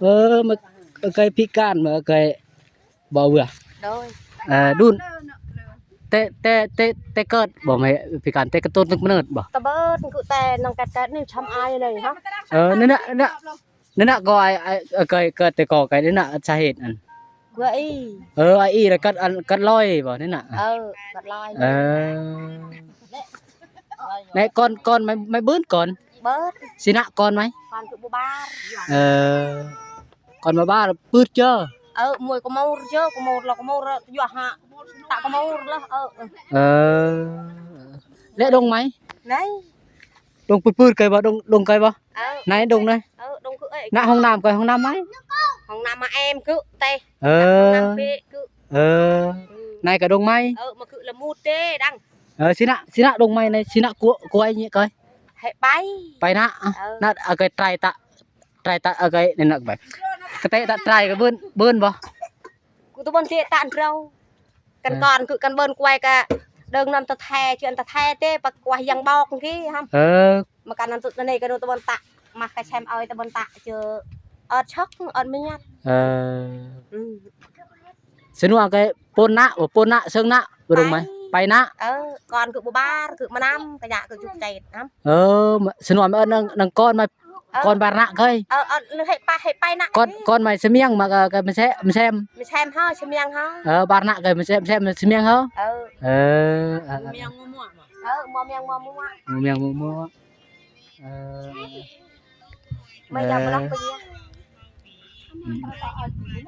ເອີ ມັນ ເອີ ເຄີຍພິການບໍ່ ເຄີຍບໍ່ເບື່ອ? ໂດຍ ເອີ ດຸນ ແຕ່ ແຕ່ ແຕ່ ແຕ່ເກີດບໍ່ ແມ່ນພິການ ແຕ່ກຳເນີດບໍ່? ຕະເບີດ ຄືແຕ່ນ້ອງແກດໆ ນີ້ຊຳອາຍເລີຍຮະ. ເອີ ນັ້ນນະ ນັ້ນນະ ນັ້ນນະ ກໍອາຍ ອາຍ ເອີ ເກີດ ເກີດແຕ່ກໍໄກນັ້ນນະ ສາເຫດອັນ ເອີ ອາອີ ເອີ ອາອີ ແລ້ວກັດອັນ ກັດລອຍບໍ່ນັ້ນນະ? ເອີ ກັດລອຍ ເອີ ແນະ ກ່ອນ ກ່ອນໄມ້ ໄມ້ບືນກ່ອນ ເບີດ ຊິນະກ່ອນໄໝ? ກ່ອນຄືບໍ່ບານ ເອີ ກ່ອນມາບ້ານປືດເຈີ ເອີ ມວຍກະໂມຣເຈີ ກະໂມຣລະກະໂມຣລະ ຢະຫະ ຕະກະໂມຣລະ ເອີ ເອີ ແລະດົງໄມ້ ໄດ້ ດົງປືດໆ ໄກບໍ່? ດົງ ດົງໄກບໍ່? ເອີ ໃນດົງໃນ ເອີ ດົງຄືເອີຍ ນະ ຫ້ອງນ້ຳ ໄກຫ້ອງນ້ຳໄໝ? ຫ້ອງນ້ຳມາແອມຄືແຕ່ ເອີ ຫ້ອງນ້ຳເປຄື ເອີ ໃນກະດົງໄມ້ ເອີ ມາຄືລະມູດເຕດັງ ເອີ ຊິນະ ຊິນະດົງໄມ້ໃນ ຊິນະກົວ ກົວໄອ້ນີ້ກອຍ ໃຫ້ໄປ ໄປນະ ເອີ ນະ ອາໄກໄຕຕະ ໄຕຕະ ອາໄກນີ້ນະ ໄປ ກະເຕະຕະໄຕກະເບີນ ເບີນບໍ່? ກູຕະບົນເຊຕະອັນເຮົາ ກັນ ເອີ ກ່ອນຄືກັນເບີນກວາຍກະ ເດີງນຳຕະແທ ເຈືອນຕະແທເຕ ປະກວາຍຍັງບອກກີ້ຫຳ ເອີ ມາກັນນັ້ນຕຸດໃນກະດູຕະບົນຕະ ມາກະແຊມເອົາຕະບົນຕະ ເຈີ ອອດຊອກ ອອດມຽດ ເອີ ອືມ ສະໜວກໄກ ປົນນະ ໂອ ປົນນະ ເຊິ່ງນະ ບໍ່ລົງໄໝ? ໄປ ໄປນະ ເອີ ກ່ອນຄືບໍ່ບານ ຄືມານຳ ກະຢາກຄືຈຸກໃຈນຳ ເອີ ສະໜວກແມ່ນນາງ ນາງກ່ອນມາ ເອີ ກ່ອນບານນະເຄີຍ ເອີ ເອີ ໃຫ້ປະ ໃຫ້ໄປນະ ກ່ອນ ກ່ອນໄໝສະມຽງ ມາກະ ກະມາແຊ ມາແຊມ ມາແຊມເຮົາ ສະມຽງເຮົາ ເອີ ບານນະເຄີຍ ມາແຊມ ມາແຊມ ສະມຽງເຮົາ ເອີ ເອີ ເອີ ເອີ ມຽງມົວ ເອີ ມົວມຽງມົວ ມົວ ເອີ ມາຢາມລັກໄປ ອືມ.